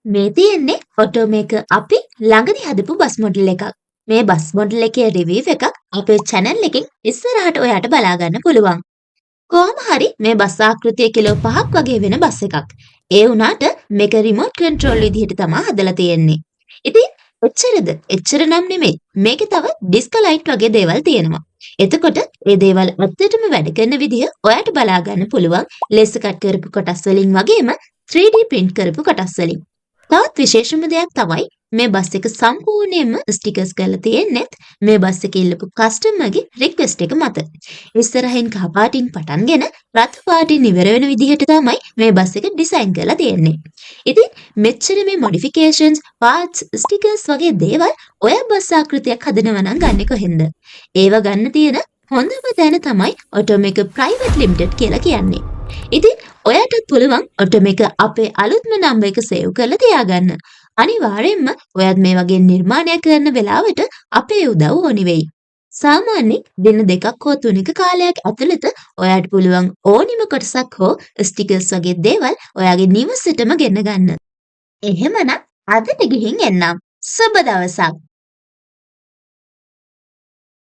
මේ තියෙන්නේ ඔටෝමේකර් අපි ළඟදි හදපු බස් මොඩල් එකක්. මේ බස් මොඩල් එකේ රිවිව් එකක් අපේ චැනල් එකෙන් ඉස්සරහට ඔයාට බලා ගන්න පුළුවන්. කොහොම හරි මේ බස් ආකෘතිය කිලෝ 5ක් වගේ වෙන බස් එකක්. ඒ වුණාට මේක රිමෝට් කන්ට්‍රෝල් විදිහට තමා හදලා තියෙන්නේ. ඉතින් එච්චරද? එච්චර නම් නෙමෙයි. මේකේ තව ඩිස්කෝ ලයිට් වගේ දේවල් තියෙනවා. එතකොට ඒ දේවල් ඇත්තටම වැඩ කරන විදිහ ඔයාට බලා ගන්න පුළුවන් ලේසර් කට් කරපු කොටස් වලින් වගේම 3D print කරපු කොටස් වලින්. තවත් විශේෂම දෙයක් තමයි මේ බස් එක සම්පූර්ණයෙන්ම ස්ටිකර්ස් කරලා තියෙන්නෙත් මේ බස් එක ඉල්ලපු කස්ටමර්ගේ රික්වෙස්ට් එක මත. ඉස්සරහින් කහ පාටින් පටන්ගෙන රතු පාටින් ඉවර වෙන විදිහට තමයි මේ බස් එක ඩිසයින් කරලා තියෙන්නේ. ඉතින් මෙච්චර මේ මොඩිෆිකේෂන්ස්, පාර්ට්ස්, ස්ටිකර්ස් වගේ දේවල් ඔයා බස් ආකෘතියක් හදනවා නම් ගන්නෙ කොහෙන්ද? ඒව ගන්න තියෙන හොඳම තැන තමයි ඔටෝමේකර් ප්‍රයිවට් ලිමිටඩ් කියලා කියන්නේ. ඉතින් ඔයාටත් පුළුවන් ඔටෝමේකර් අපේ අලුත්ම නම්බර් එක සේව් කරලා තියාගන්න. අනිවාර්යෙන්ම ඔයත් මේ වගේ නිර්මාණයක් කරන වෙලාවට අපේ උදව් ඕනි වෙයි. සාමාන්‍යයෙන් දින 2ක් හෝ 3ක කාලයක් ඇතුළත ඔයාට පුළුවන් ඕනිම කොටසක් හෝ ස්ටිකර්ස් වගේ දේවල් ඔයාගේ නිවසටම ගෙන්න ගන්න. එහෙමනම් අදට ගිහින් එන්නම්. සුබ දවසක්.